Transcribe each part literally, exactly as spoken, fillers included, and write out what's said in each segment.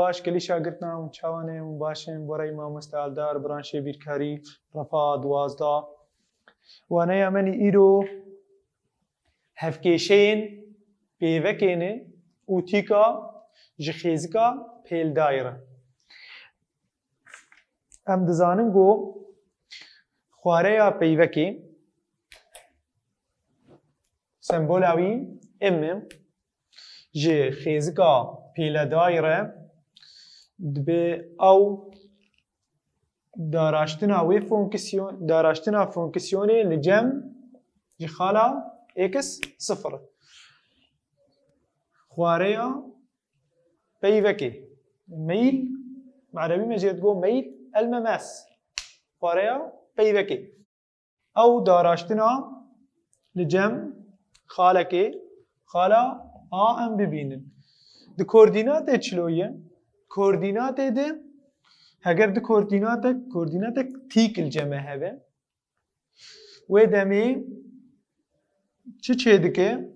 Baş, gelî şagirtina hûn çawa ne? Hûn baş in? Borey mamoste Aldar, branşê bîrkarî, refa duwazdeh. Waneya me nî îro hevkêşeyên peyvekê ne û tîka ji xêzika pêldayî re. Em dizanin ku xwareya peyvekê, sembola wî im e, ji xêzika pêledayî re dibe ew daraştina wê fonksiyon, daraştina fonksiyonê li cem ji xala x sifir. Xwareya peyvekê. Meyl, bi erebî me jê digo meyl, el memes. Xwareya peyvekê. Ew daraştina li cem xalekê, xala a em bibînin. Di koordînatê çilo ye? Koordînatê de, heger di koordînatek, koordînatek tîk li cem me hebe, wê demê çi çêdike?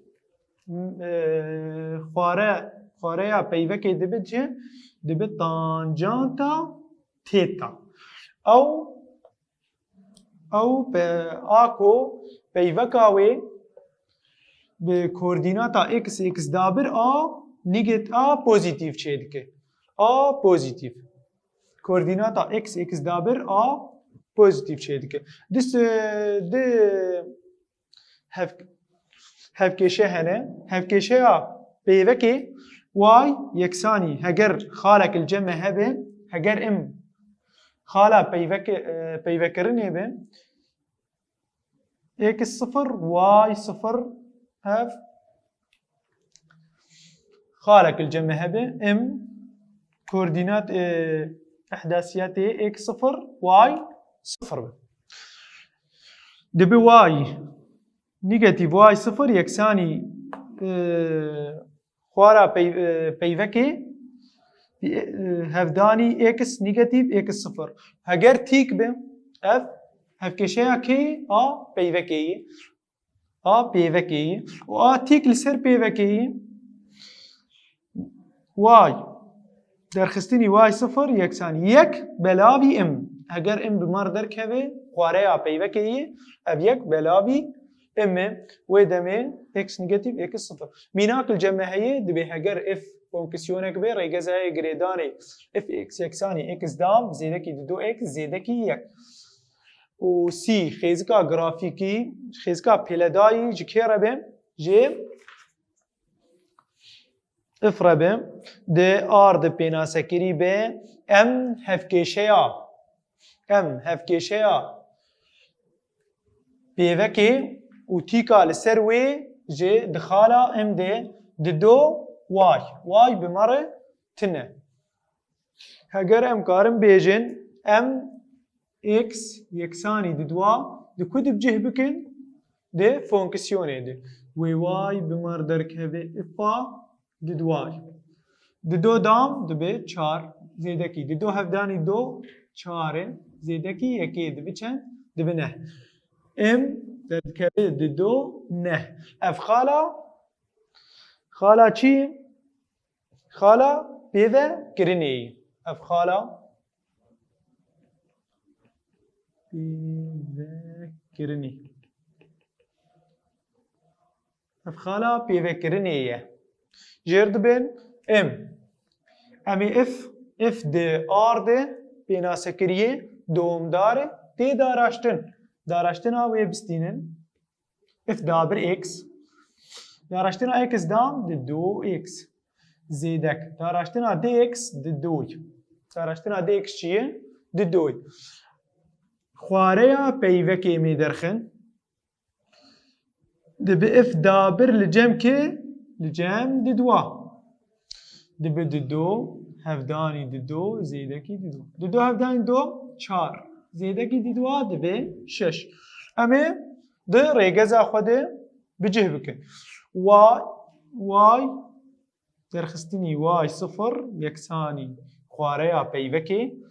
M-, e, xware, xwareya peyvekê dibe çi? Dibe tancanta teta. Ew, ew pe-, a ku peyveka wê bi koordînata x, x dabir a, nîget a pozîtîf çêdike. A pozîtîf. Koordînata x, x dabir a pozîtîf çêdike. Di se-, di hev-, hevkêşe hene. Hevkêşeya peyvekê y yeksanî heger xalek li cem me hebe, heger im xala peyveke-, e, peyvekirinê be, x sifir, y sifir, hev xalek li cem me hebe, im koordînat, e, ihdasiyetê x sifir, y sifir be. Dibe y negatîf, y sifir yeksanî, e, xwara pey-, e, peyvekê, e, hevdanî x negatîf, x sifir. Heger tîk be, ev hevkêşeya kê a peyvekê ye. A peyvekê ye. Û a tîk li ser peyvekê ye. Y, derxistinî y sifir yeksanî yek belavî im. Heger im bi mar derkeve, xwareya peyvekê ye, ev yek belavî im e. Wê demê x negatîf, x sifir. Mînak li cem me heye, dibê heger f fonksiyonek be, rêgeza ye girêdanê f x yeksanî x dam zêdekî dido x zêdekî yek. Û sî, xêzika grafîkî, xêzika pêledayî ji kê re be? Ji f re be. Di ar de pênasekirî be, em hevkêşeya, em hevkêşeya pêvekê û tîka li ser wê ji di xala em de dido y. Y bi me re tune. Heger em karin bêjin, em x yeksanî dido di ku di bi cih bikin? Di fonksiyonê de. Wê y bi me re derkeve f a dido. Dido dam dibe çar, zêdekî dido hevdanî do çar e, zêdekî yekê dibe çend? Dibe neh. Em derdikeve dido neh. Ev xala, xala çi? Xala pêvekirinê ye. Ev xala pêvekirinê. Ev xala pêvekirinê ye. Jêr dibin im. Em ê f, f di ar de pênasekiriyê dowamdar e, tê daraştin. Daraştina wê bistînin. F dabir x. Daraştina x dam dido x. Zêdek. Daraştina dx didoy. Daraştina dx çi ye? Didoy. Xwareya peyvekê mê derxin. Dibe f dabir li cem kê? Li cem dido. Dibe dido hevdanî dido zêdekî dido. Dido hevdanî dido çar. Zêdekî dido dibe şeş. Em ê di rêgeza xwe de bi cih bikin. Y, y, derxistinî y sifir yeksanî xwareya peyvekê.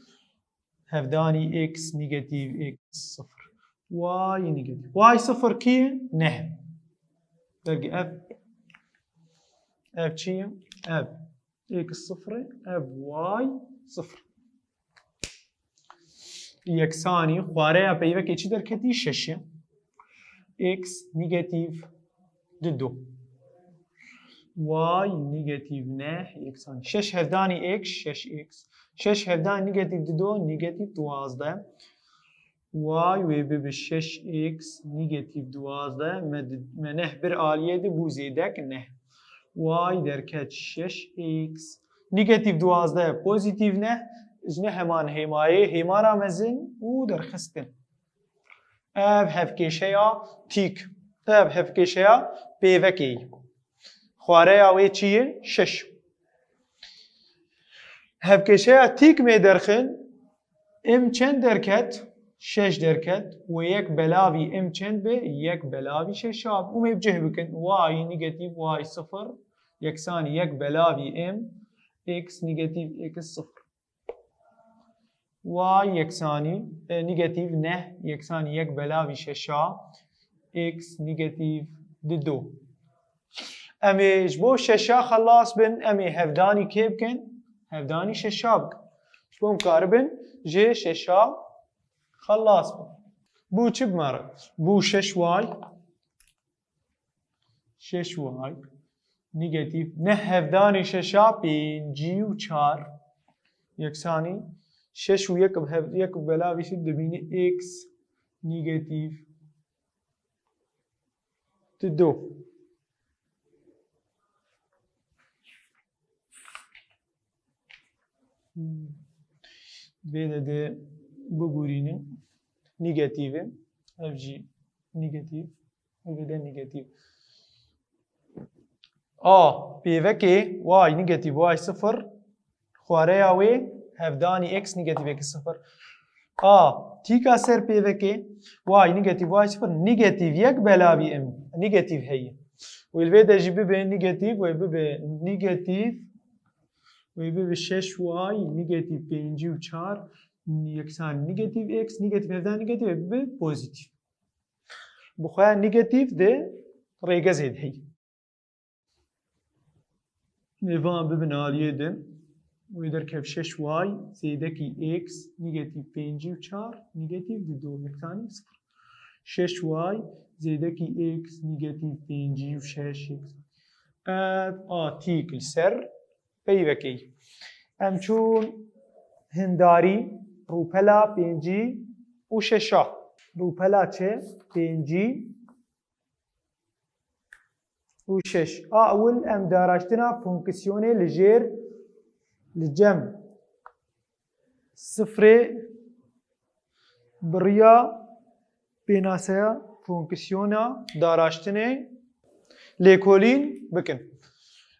Hevdanî x negatîf x sifir. Y negatîf. Y sifir kî neh. Dergi ev. Ev çi ye? Ev. x sifir e, ev y sifir. Yeksanî, xwareya peyvekê çi derketî? Şeş e. X negatîf dido. Y negatîf neh, yeksanî. Şeş hevdanî x, şeş x. Şeş hevdanî negatîf dido, negatîf duwazdeh. Y wê bibe şeş x negatîf duwazdeh, me di-, me neh bir aliyê de bû zêdek neh. Y derket şeş x. Negatîf duwazdeh, pozîtîf neh, ji ne heman hêmayê, hêmana mezin û derxistin. Ev hevkêşeya tîk, ev hevkêşeya pêvekê ye. Xwareya wê çi ye? Şeş. Hevkêşeya tîk mê derxin, m çend derket? Şeş derket. Wê yek belavî m çend be? Yek belavî şeş a. Û mê bi cih bikin. Y negatîf y sifir yeksanî yek belavî m, x negatîf x sifir. Y yeksanî, e, negatîf neh yeksanî yek belavî şeş a, x negatîf dido. Em ê ji bo şeş a xelas bin, em ê hevdanî kê bikin? Hevdanî şeş a bikin. Ji bo em karibin ji şeş a xelas bin. Bû çi bi me re? Bû şeş y, şeş y negatîf neh hevdanî şeş a pêncî û çar yeksanî şeş û yek bi hev-, yek bi belavî şeş dibîne x negatîf dido. Vê de, de bigurînin. Negatîf e. Ev jî negatîf. Ev de negatîf. A, pêvekê y negatîf y sifir. Xwareya wê hevdanî x negatîf x sifir. A, tîka ser pêvekê y negatîf y sifir negatîf yek belavî m. Negatîf heye. Wê li vê de jî bibe negatîf, wê bibe negatîf, wê bibe şeş y negatîf pêncî û çar, yeksanî negatîf x, negatîf hevdan negatîf, wê bibe pozîtîf. Bi xwe negatîf di rêgezê de heye. Lê van bibin aliyê din. Wê derkev şeş y zêdekî x negatîf pêncî û çar negatîf dido yeksanî sifir. Şeş y zêdekî x negatîf pêncî û şeş yeksanî. Ev a tîk li ser peyvekê. Em çûn hindarî rûpela pêncî û şeş a. Rûpela çi? Pêncî û şeş. A ewil em daraştina fonksiyonê li jêr li cem sifrê bi riya pênaseya fonksiyona daraştinê lêkolîn bikin.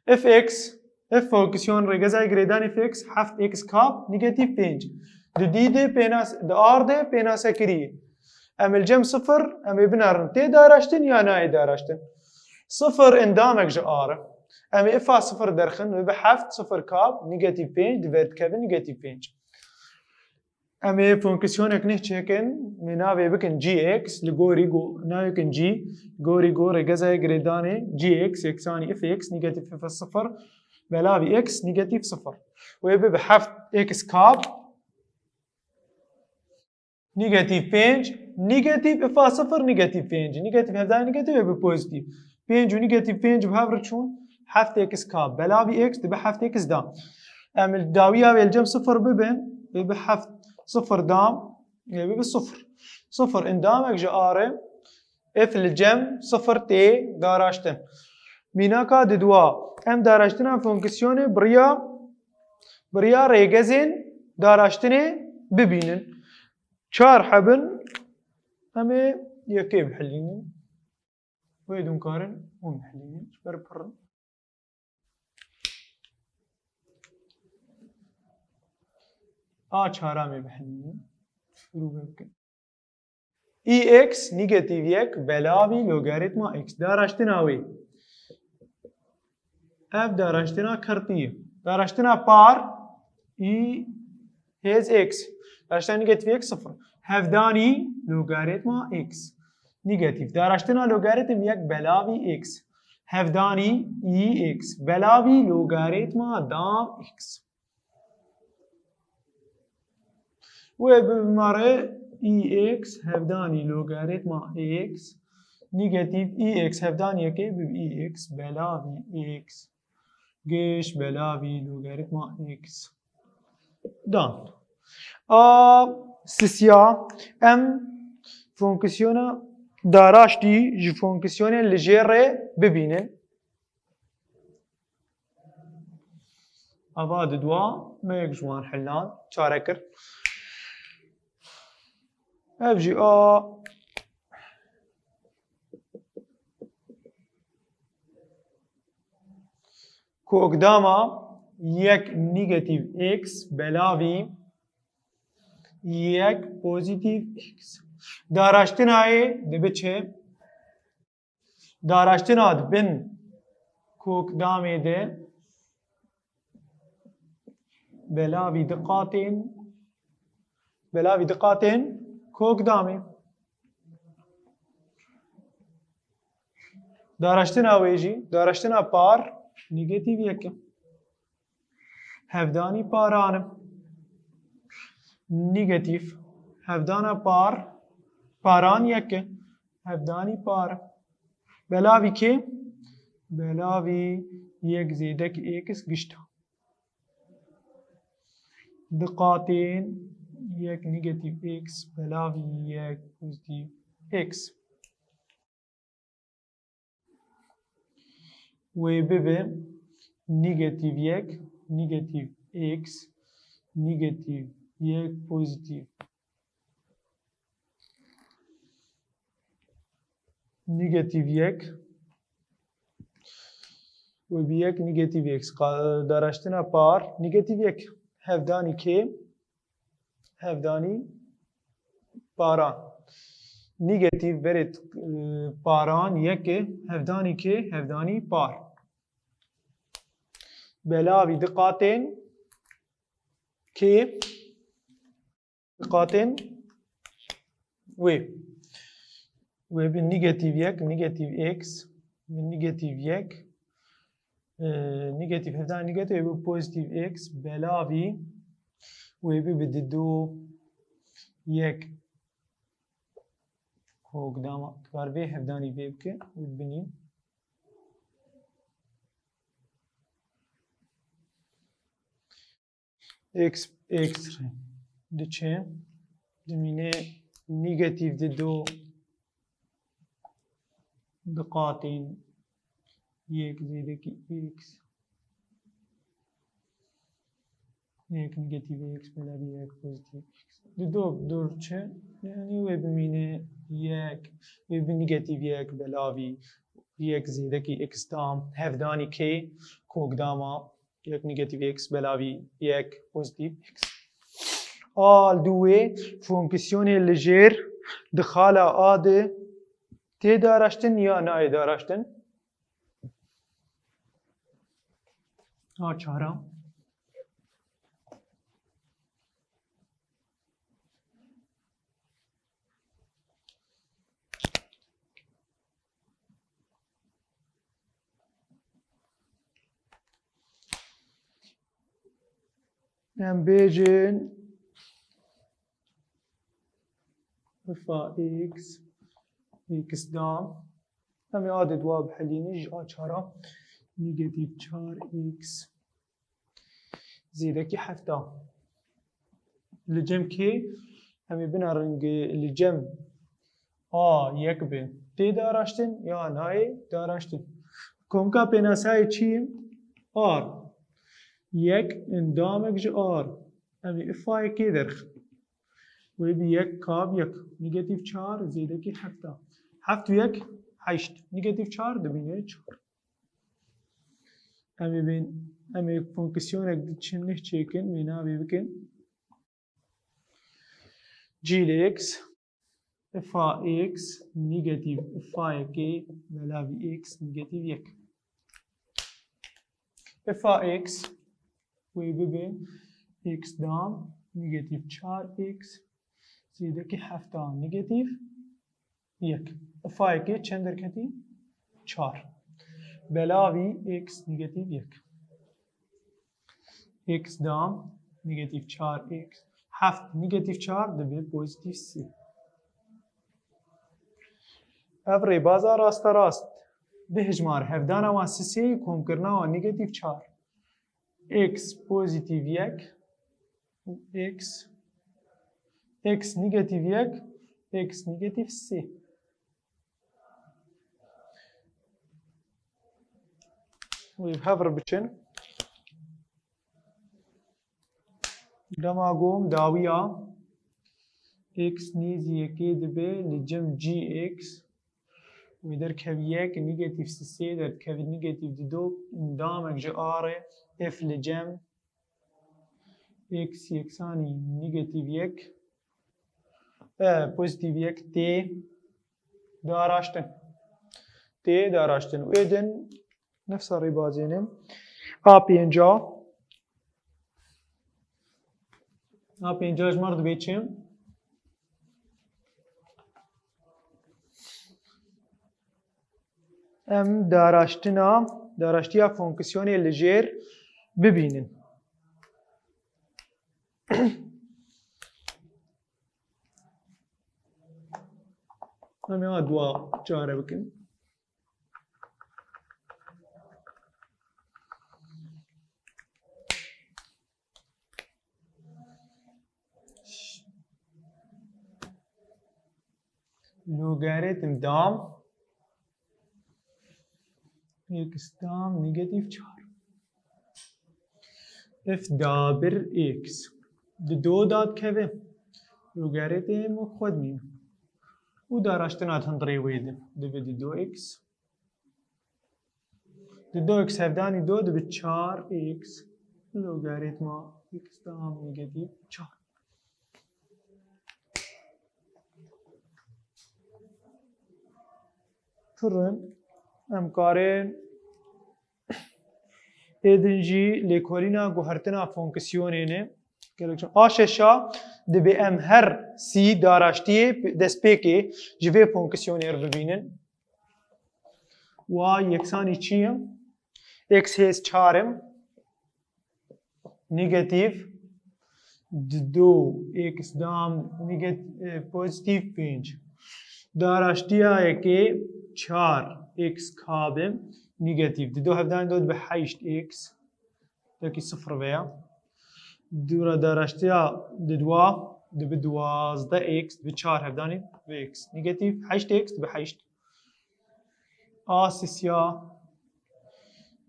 F x, f fonksiyon rêgezayê girêdanê f x heft x kap negatîf pênc. Di dî de pênas-, di ar de pênasekirî. Em li cem sifir, em ê binerin tê daraştin ya nayê daraştin. Sifir endamek ji ar e. Em ê ifa sifir derxin, wê bi heft, sifir kap, negatîf pênc, di ver dikevin negatîf pênc. Em ê fonksiyonekê çêkin, em ê navê bikin g x, li gorî go-, navê bikin g, gorî go rêgezayê girêdanê g x yeksanî f x negatîf f sifir, belavî x negatîf sifir. Wê bibe heft x kap, negatîf pênc, negatîf ifa sifir, negatîf pênc, negatîf hevdayê negatîf, wê bibe pozîtîf. Pênc û negatîf pênc bi hev re çûn, heft x kap, belavî x dibe heft x dam. Em li dawiya wê li cem sifir bibin, wê bibe heft, sifir dam, wê bibe sifir. Sifir endamek ji ar e, f li cem sifir tê daraştin. Mînaka diduwa, em daraştina fonksiyonê bi riya, bi riya rêgezên daraştinê bibînin. Çar hebin, em ê yekê bihilînin. Wê dûnkarin hûn bihilînin. Ji ber pir in. A çaramê bihilînin. Şurû bikin. Î x negatîf yek belavî logarîtma x. Daraştina wê. Ev daraştina kirtî ye. Daraştina par î hêz x. Daraştina negatîf yek sifir. Hevdanî logarîtma x. Negatîf. Daraştina logarîtm yek belavî x. hevdanî ix belavî logarîtma dam x. Wê bimare ix hevdanî logarîtma x, negatîf ix hevdanî yekê bi ix belavî x, giş belavî logarîtma x. Dan. A sisiya em fonksiyona daraştî ji fonksiyonên li jê re bibînin. Ava di dua me yek ji wan hillan çare kir. Ev jî a Kokdama yek negatîf x belavî yek pozîtîf x. Daraştina yê dibe çi? Daraştina di bin kokdamê de belavî diqatên, belavî diqatên kokdamê. Daraştina wê jî, daraştina par negatîf yek e. Hevdanî paran e. Negatîf. Hevdana par, paran yek e. Hevdanî par. Belavî kê? Belavî yek zêdek x gişta. Diqatên yek negatîf x belavî yek pozîtîf x. Wê bibe negatîf yek, negatîf x, negatîf yek, pozîtîf. Negatîf yek. Wê bi yek negatîf x. Qa-, daraştina par negatîf yek. Hevdanî kê? Hevdanî paran. Negatîf berê, e, paran yek e. Hevdanî kê? Hevdanî par. Belavî diqatên kê? Diqatên wê. Wê bi negatîf yek, negatîf x, bi negatîf yek, e, negatîf hevdan negatîf, wê bi pozîtîf x, belavî, wê bi bi dido yek kokdama, tu kar vê hevdanî vê bike, wê binî. X, x re diçe, dimîne negatîf dido diqatên yek zêdekî x, yek negatîf x belavî yek pozîtîf x. Dido dor çi? Yanî wê bimîne yek, wê bi negatîf yek belavî yek zêdekî x dam, hevdanî kê? Kokdama yek negatîf x belavî yek pozîtîf x. A li dû wê fonksiyonê li jêr di xala A de tê daraştin ya nayê daraştin? A çara. Em bêjin f a x, x dam. Em ê adê dua bihelînin ji a çara negatîf çar x zêdekî hefta. Li cem kê? Em ê binerin li cem a yek bi tê daraştin ya nayê daraştin. Komka pênasayê çi ye? R. Yek endamek ji R. Em ê ifayê kê derxin? Wê bi yek kab yek. Negatîf çar zêdekî hefta. Heft û yek heşt. Negatîf çar dibîne çar. Em ê bên, em ê fonksiyonek diçin neh çêkin, wê navê bikin. G lê x, f a x negatîf f a yekê belavî x negatîf yek. F a x wê bibe x dam negatîf çar x zêdekî hefta negatîf yek. F a yekê çend derketî? Çar. Belavî x negatîf yek. X dam negatîf çar x. Heft negatîf çar dibe pozîtîf sê. Ev rêbaza rasterast. Bihejmar hevdana wan sisê komkirina wan negatîf çar. X pozîtîf yek û x, x negatîf yek, x negatîf sê. Wê bi hev re biçin. Dema gom dawiya x nêzî yekê dibe li cem g x. Wê derkevî yek, negatîf sê, sê derdikeve negatîf dido, damek ji a re f li cem x yeksanî negatîf yek, e, pozîtîf yek tê daraştin. Tê daraştin. Wê din nefsa rêbazê ne. A pênca. A pênca ji me re dibê çi? Em daraştina, daraştiya fonksiyonê li jêr bibînin. Em ya dua çare bikin. Logaritm dam x dam negatîf çar. F dabir x. Di do dadikeve. Logaritm xwe dimîne. Û daraştina di hundirê wê de. Dibe di do x. Di do x hevdanî do dibe çar x. Logaritma x dam negatîf çar. Pir in. Em karin êdin jî lêkolîna guhertina fonksiyonê ne. Gelek çi-, a şeşa dibe em her sî daraştiyê destpêkê ji vê fonksiyonê re bibînin. Wa yeksanî çi ye? X hêz çar im. Negatîf dido, x dam negat-, e, pozîtîf pênc. Daraştiya yekê çar x kabe negatîf. Dido hevdanî do dibe heşt x. Tekî sifir veya. Dûra daraştiya didwa dibe duwazdeh x, dibe çar hevdanî dibe x. Negatîf heşt x dibe heşt. A sisiya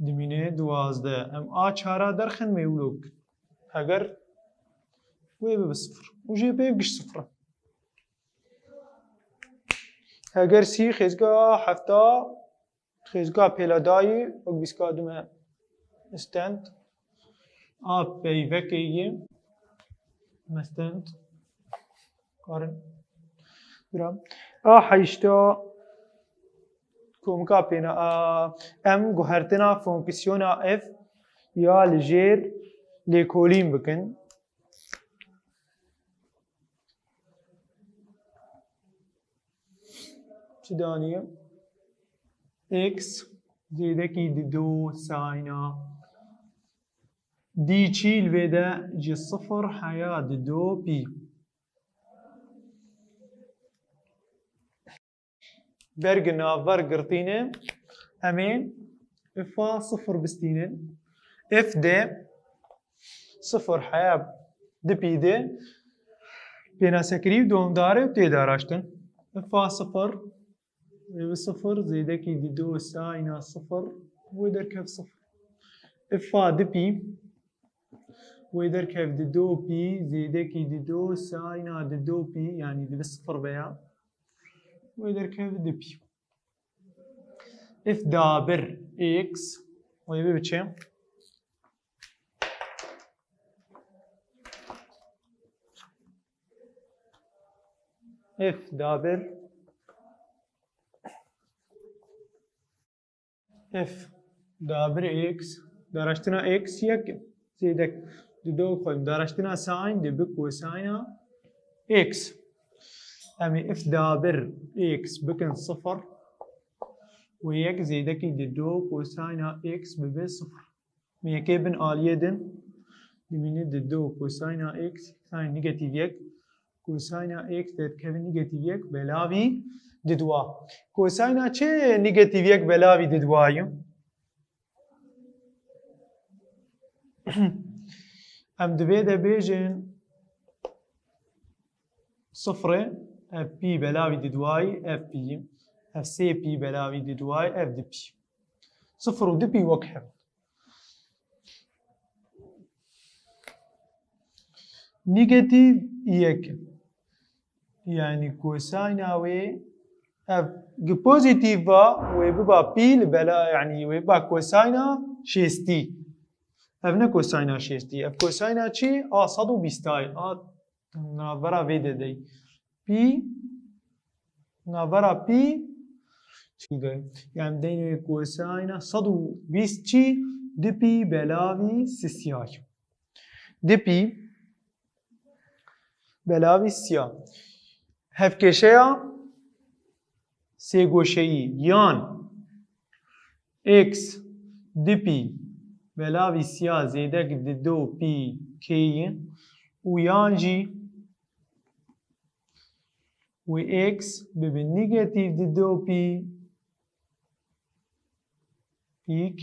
dimîne duwazdeh. Em a çara derxin mêwlok. Heger wê bibe sifir. Û jê pê giş sifir. Heger sî xêzga hefta, xêzga pêladayî, wek bîska dime stand. A peyvekê yê. Mestend. Karin. Bira. A heşta komika pêna. A, em guhertina fonksiyona f ya li jêr lêkolîn bikin. Çi daniye? X zêdekî dido sayna. Dî çî li vê de ji sifir heya dido pî. Bergi navber girtîne em ê f a sifir bistînin. F de sifir heya di pî de pênasekirî û domdar e û tê daraştin. F a sifir Rê bi sifir zêdekî dido sayna sifir wê derkev sifir. F a di pî wê derkev dido pî zêdekî dido sayna dido pî, yanî dibe sifir veya wê derkev di pî. F dabir x wê bibe çi? F dabir F dabir x, daraştina x yek zêdek dido xwe, daraştina sin dibe kosayna x. Em ê f dabir x bikin sifir. û yek zêdekî dido kosayna x bibe sifir. Min yekê bin aliyê din dimîne dido kosayna x, yanî negatîf yek, kosayna x derdikeve negatîf yek belavî didwa. Kosayna çi negatîf yek belavî didwa ye? Em divê de bêjin sifirê, ev pî belavî didwayî, ev pî, ev sê pî belavî didwayî, ev di pî. Sifir û di pî wek hev. Negatîf yek. Yanî kosayna wê, ev gi pozîtîf va, wê biba pî li bela, yanî wê biba kosayna şêstî. Ev ne kosayna şêstî. Ev kosayna çi? A sed û bîstayê. A navbera vê de dey. Pî, navbera pî çi de? Yanî deynê wê kosayna sed û bîst çi? Di pî belavî sisiyay. Di pî belavî siya. Hevkêşeya sêgoşeyî yan x di pî belavî siya zêdek dido pî k ye û yan jî wê x bibe negatîf dido pî pî k.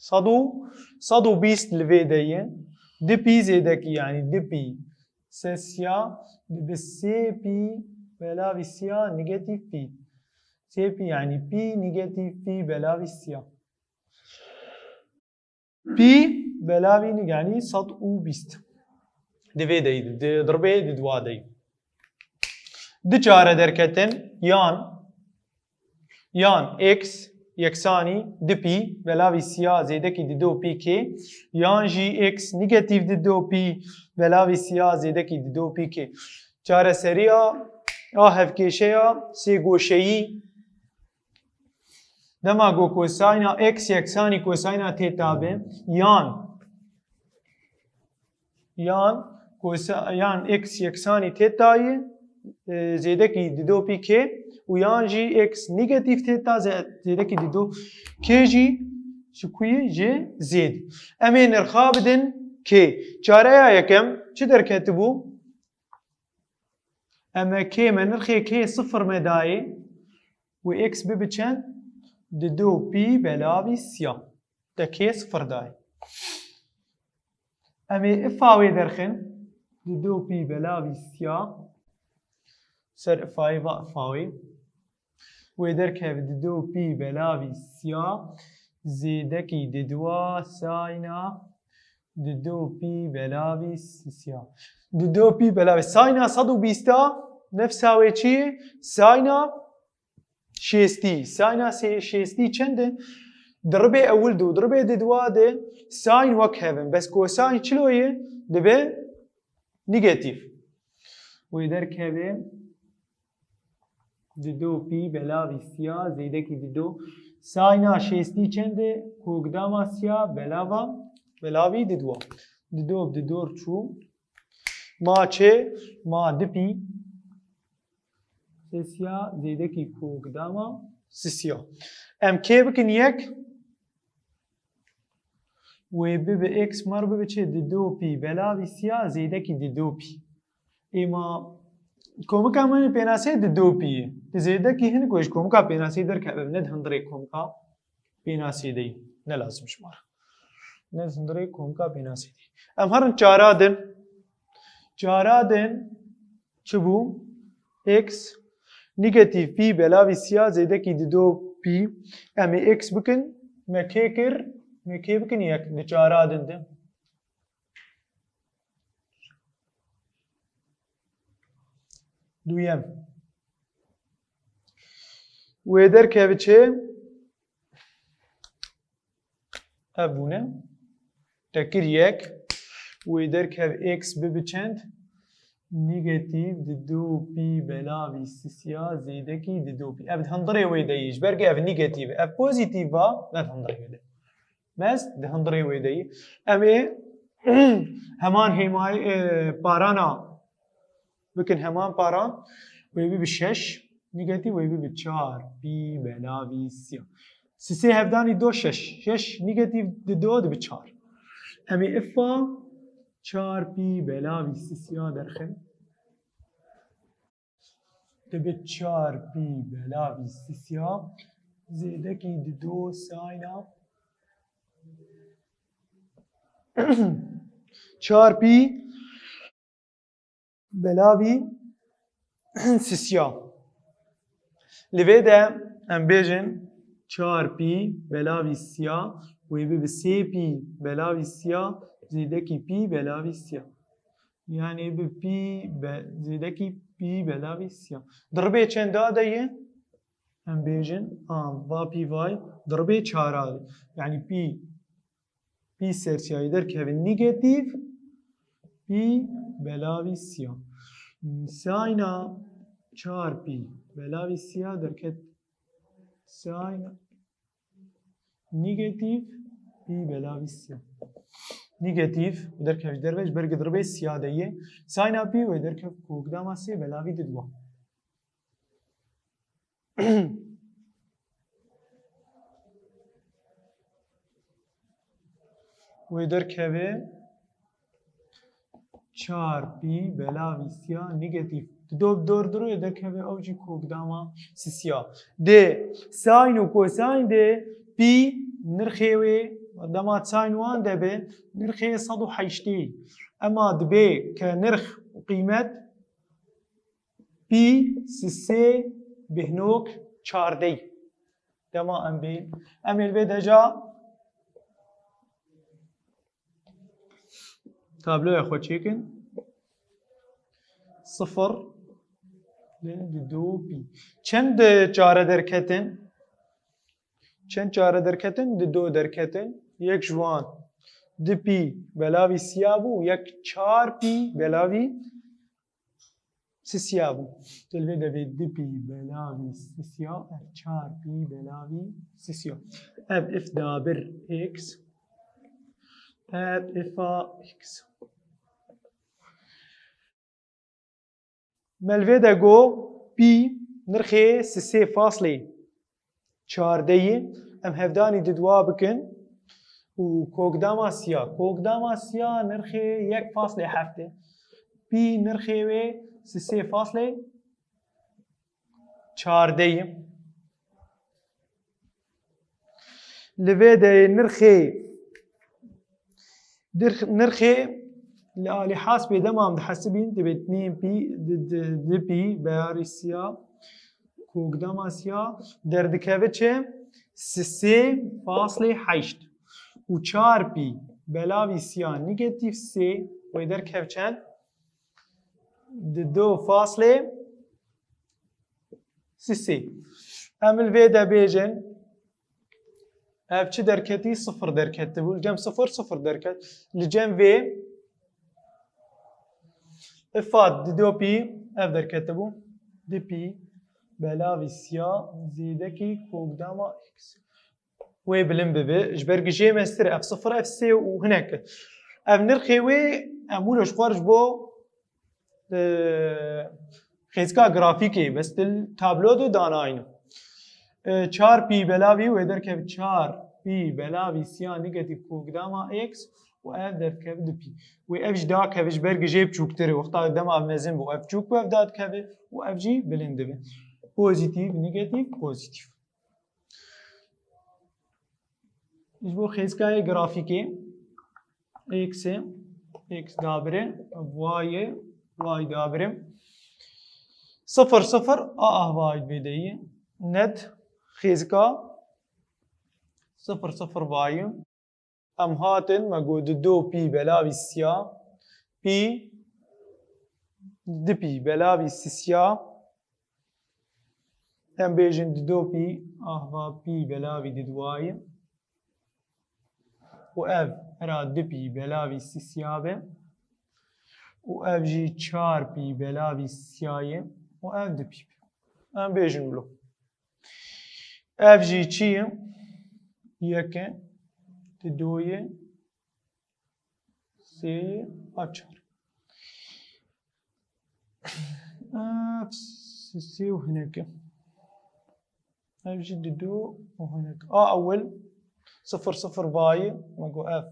Sed û, sed û bîst li vê de ye. Di pî zêdekî, yanî di pî sesiya dibe sê pî belavî siya negatîf pî. Sê pî, yanî pî negatîf pî belavî siya. Pî belavî nî, yanî sed û bîst. Di vê deyî, di dirbê di dwa deyî. Du çare derketin, yan, yan x yeksanî di pî belavî siya zêdekî dido pî k, yan jî x negatîf dido pî belavî siya zêdekî dido pî k. Çareseriya a hevkêşeya sêgoşeyî. Dema ku kosayna x yeksanî kosayna teta be, yan, yan kosa-, yan x yeksanî teta ye, e, zêdekî dido pî k û yan jî x negatîf teta ze-, zêdekî dido k jî ji ku ye? Ji zêd. Em ê nirxa bidin k. Çareya yekem çi derketibû? Em ê k me nirxê k sifir me dayê û x bibe çend? Dido pî belavî siya. Te k sifir dayê. Em ê ifa wê derxin. Dido pî belavî siya. Ser ifayê va ifa wê. Wê derkeve dido pî belavî siya zêdekî didwa sayna dido pî belavî siya. Dido pî belavî sayna sed û bîsta nefsa wê çi ye? Sayna şêstî. Sayna sê-, şêstî çend e? Di ribê ewil de û di ribê didwa de sayn wek hev in. Bes kosayn çilo ye? Dibe negatîf. Wê derkeve dido pî belavî siya zêdekî dido. Sayna şêstî çend e? Kokdama siya belava, belavî didwa. Dido bi dido çû. Ma çê? Ma di pî. Sisiya zêdekî kokdama sisiya. Em kê bikin yek. Wê bibe x mar bibe çê? Dido pî belavî siya zêdekî dido pî. Ê ma komika min pênasê dido pî ye. Di zêdekî hin ku ji komika pênasê derkeve, ne di hundirê komika pênasê de ye. Ne lazim ji me re. Ne di hundirê komika pênasê de ye. Em herin çara din. Çara din çi bû? X negatîf pî belavî siya zêdekî dido pî. Em ê x bikin, me kê kir, me kê bikin yek, di çara din de. Duyem. Wê derkeve çi? Ev bûne. Te kir yek. Wê derkev x bibe çend? Negatîf dido pî belavî sisiya zêdekî dido pî. Ev di hundirê wê de yî. Ji ber ku ev negatîf e. Ev pozîtîf ba, ne di hundirê wê de. Bes di hundirê wê de yî. Em ê heman hêmayê, e, parana bikin heman paran. Wê bibe şeş. Negatîf wê bibe çar pî belavî sî. Sisê hevdanî do şeş. Şeş negatîf di do dibe çar. Em ê ifa çar pî belavî sî sîya derxin. Dibe çar pî belavî sî sîya zêdekî di do sayna çar pî belavî sî sîya. Li vê de em bêjin çar pî belavî sî sîya wê bibe sê pî belavî sî sîya zêdekî pî belavî sî sîya. Yanî bi pî be-, zêdekî pî belavî sî sîya. Diribê çenda de ye? Em bêjin, a, va pî vay diribê çara de. Yanî pî, pî ser sîyayê derkeve negatîf pî belavî sî sîya. Sayna çar pî belavî sî sîya derket sayna negatîf pî belavî sî sîya. Negatîf û derkevî derve ji ber ku diribê sî sîya de ye. Sayna pî wê derkev kokdama sê belavî di dua. Wê derkeve çar pî belavî sî sîya negatîf. Di do bi dor dir wê derkeve ew jî kokdama sî sîya. Dê sayn û kosayn de pî nirxê wê dema sayn wan de be nirxê sed û heştê. Ema dibê ke nirx û qîmet pî sisê bihnok çardey. Dema em bên. Em ê li vê deja tabloya xwe çêkin. Sifir li di do pî. Çend çare derketin? Çend çare derketin? Di do derketin. Yek ji wan di pî belavî sî sîya bû, yek çar pî belavî sî sîya bû. Te li vê de vê du pî belavî sî sîya, ev çar pî belavî sî sîya. Ev îf dabir x. Ev îfa x. Me li vê de got pî nirxê sisê faslê çardeyî, em hevdanî di dua bikin û kokdama siya. Kokdama siya nirxê yek faslê heft e. Pî nirxê wê sisê faslê çardeyî. Li vê de nirxê, dir-, nirxê li alî hasbê dema em dihesibîn, divê nêm pî, di, di, di pî belavî siya kokdama siya derdikeve çi? Sisê faslê heşt û çar pî belavî siya negatîf sê wê derkev çend? Di du faslê sisê. Em li vê de bêjin, ev çi derketî? Sifir derketibû. Li cem sifir, sifir derket. Li cem vê, îfa di du pî ev derketibû. Du pî belavî siya zêdekî kokdama x. Wê bilind bibe. Ji ber ku jê mestir ev sifir, ev sê û hinek e. Ev nirxê wê, em wilo ji xwe re ji bo, e, xêzika grafîkê, bes di tablo de danayîn. E, çar pî belavî wê derkev çar pî belavî siya negatîf kokdama x û ev derkev du pî. Wê ev jî dakeve ji ber ku jê biçûktir e. Wexta dema ev mezin bû, ev biçûk bû, ev dadikeve û ev jî bilind dibe. Pozîtîf, negatîf, pozîtîf. Ji bo xêzkayê grafîkê, x, x dabire, y, y dabire. Sifir, sifir, a, a, vay bêdeyî. Net xêzka sifir, sifir vayî. Em hatin, me got di du pî belavî siya, pî, di pî belavî sisiya, em bêjin di du pî, ahva pî belavî di duwayî. Û ev hera du pî belavî sisiya be. Û ev jî çar pî belavî siyayê. Û ev du pî be. Em bêjin wilo. Ev jî çi ye? Yek e, di do ye, sê ye, a çar. Ev sê û hinek e. Ev jî dido û hinek. A ewil sifir sifir vayî, me got ev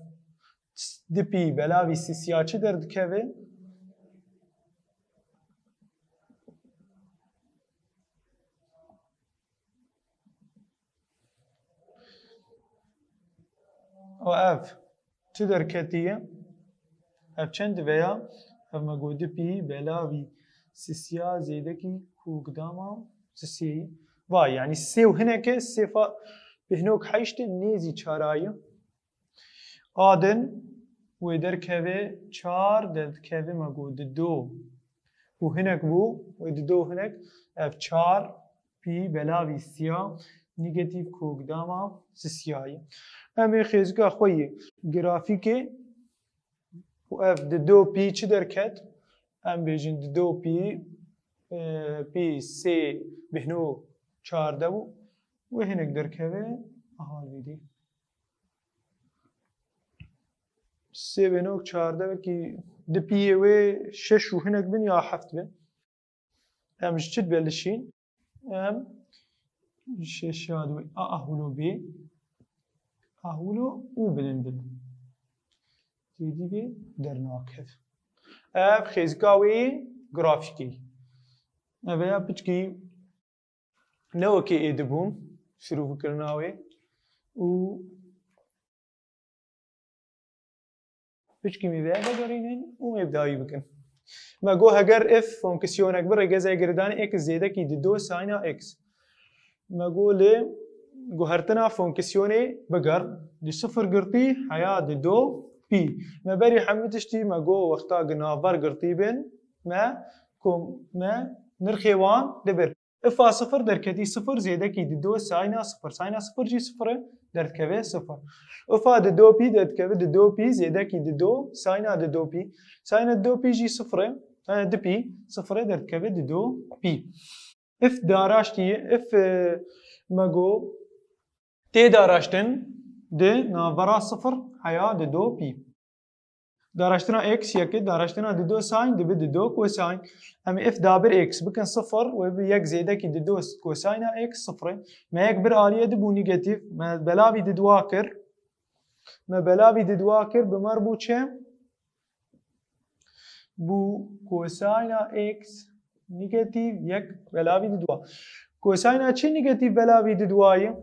di pî belavî sisiya çi derdikeve? Û ev çi derketiye? Ev çend veya? Ev me got di pî belavî sisiya zêdekî kûkdama sisiyê. Vay, yanî sê û hineke sê fa-, bihnok heşt nêzî çarayî. A din wê derkeve çar, derdikeve me got dido û hinek bû, wê dido û hinek, ev çar pî belavî siya negatîf kûkdama sisiyayî. Em ê xêzika xwe yê grafîkê û ev dido pî çi derket? Em bêjin dido pî, e, pî sê bihno çardeh bû. Wê hinek derkeve, aha vêdî. Sê bênok çardeh, belkî di piyê wê şeş û hinek bin ya heft bin. Em ji çi dibelişîn? Em şeş ya di wê. A, a hûlo bê. A hûlo û bilind bin. Têdî bê dernakev. Ev xêzika wê grafîkê. Ev ya piçkî ne wekî êdî bûn, şirû bikirina wê û piçkî mî vê vegerînin û mê bi dawî bikin. Me got heger f fonksiyoneke bi rêgezê girêdanê x zêdekî dido sayna x. Me got li guhertina fonksiyonê biger, di sifir girtî heya dido pî. Me berî hemî tiştî me got wexta gi navber girtî bin, me kom-, me nirxê wan dibir. F a sifir derketî sifir zêdekî dido sayna sifir. Sayna sifir jî sifir e, derdikeve sifir. F a dido pî derdikeve dido pî zêdekî dido sayna dido pî. Sayna dido pî jî sifir e, e, di pî, sifir e, derdikeve dido pî. F daraştî, f, e, me got tê daraştin di navbera sifir heya dido pî. Daraştina x yek e, daraştina dido sine dibe dido kosine. Em ê f dabir x bikin sifir, wê bi yek zêdekî dido kosina x sifir e. Me yek bir aliyê dibû negatîf, me belavî diduwa kir. Me belavî diduwa kir, bi me re bû çi? Bû kosina x negatîf yek belavî diduwa. Kosina çi negatîf belavî diduwa ye?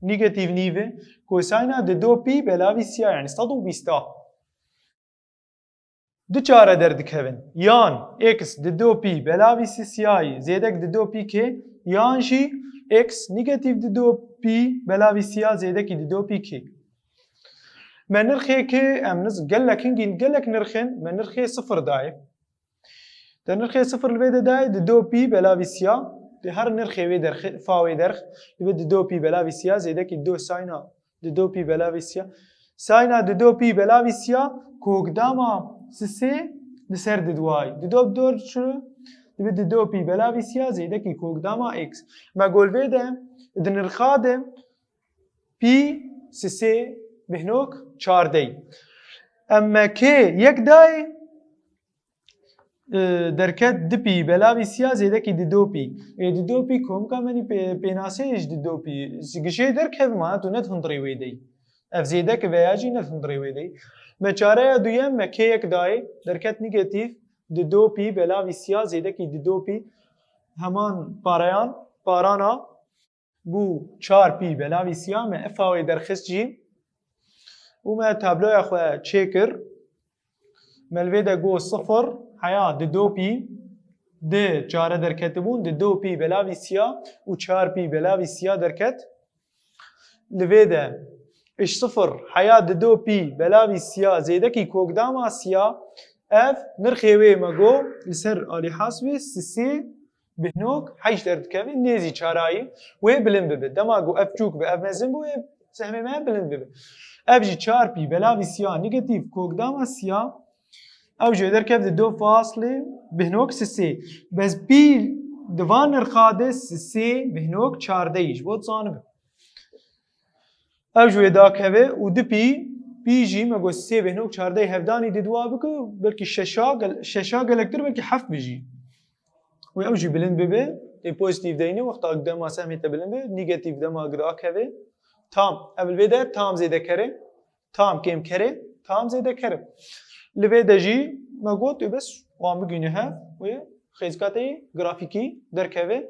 Negatîf nîv e. Kosina dido pî belavî siya, yanî sed û bîst a. Du çare derdikevin. Yan x dido pî belavî sisiyayî zêdek dido pî k, yan jî x negatîf dido pî belavî siya zêdekî dido pî k. Me nirxê k, em niz gelek hingîn, gelek nirxên, me nirxê sifir dayê. Te nirxê sifir li vê de dayê, dido pî belavî siya, di her nirxê wê derxê, fa wê derx, dibe dido pî belavî siya zêdekî dido sayna dido pî belavî siya. Sayna dido pî belavî siya kokdama sisê li ser diduwayî. Dido bi dor çi? Dibe dido pî belavî siya zêdekî kokdama x. Me got vê de di nirxa de pî sisê bihnok çardeyî. Em me k yek dayê, e, derket di pî belavî siya zêdekî dido pî. Ê dido pî komka menî pê-, pênaseyê ji dido pî. Ji gişê derkevma tu ne di hundirê wê de yî. Ev zêdek veya jî ne di hundirê wê de yî. Me çareya duyem me k yek dayê, derket negatîf dido pî belavî siya zêdekî dido pî. Heman pareyan, parana bû çar pî belavî siya, me f a wê derxist jî û me tabloya xwe çêkir. Me li vê de got sifir heya dido pî, di çare derketibûn, dido pî belavî siya û çar pî belavî siya derket. Li vê de ji sifir heya dido pî belavî siya zêdekî kokdama siya, ev nirxê wê me got li ser alîhas wê sisê bihnok heşt derdikeve, nêzî çarayî wê bilind bibe. Dema ku ev çûk be, ev mezin bû, wê sehmê me bilind bibe. Ev jî çar pî belavî siya negatîf kokdama siya, ew jê derkev dido faslê bihnok sisê. Bes pî di van nirxa de sisê bihnok çardeyî ji bo zanibe. Ew ji wê dakeve û di pî, pî jî me got sê bêhnok çardeh hevdanî diduwa bike, belkî şeşa gel-, şeşa gelektir, belkî heft bijî. Wê ew jî bilind bibe. Tê pozîtîf deyne wexta dema sehmê te bilind be, negatîf dema gida keve. Tam, ev li vê de tam zêdeker e. Tam kêmker e, tam zêdeker e. Li vê de jî me got, ê bes wan bigihîne hev, wê xêzika te yê grafîkî derkeve.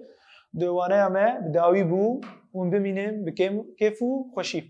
Di waneya me bi dawî bû, hûn bimînin bi kêm-, kêf û xweşî.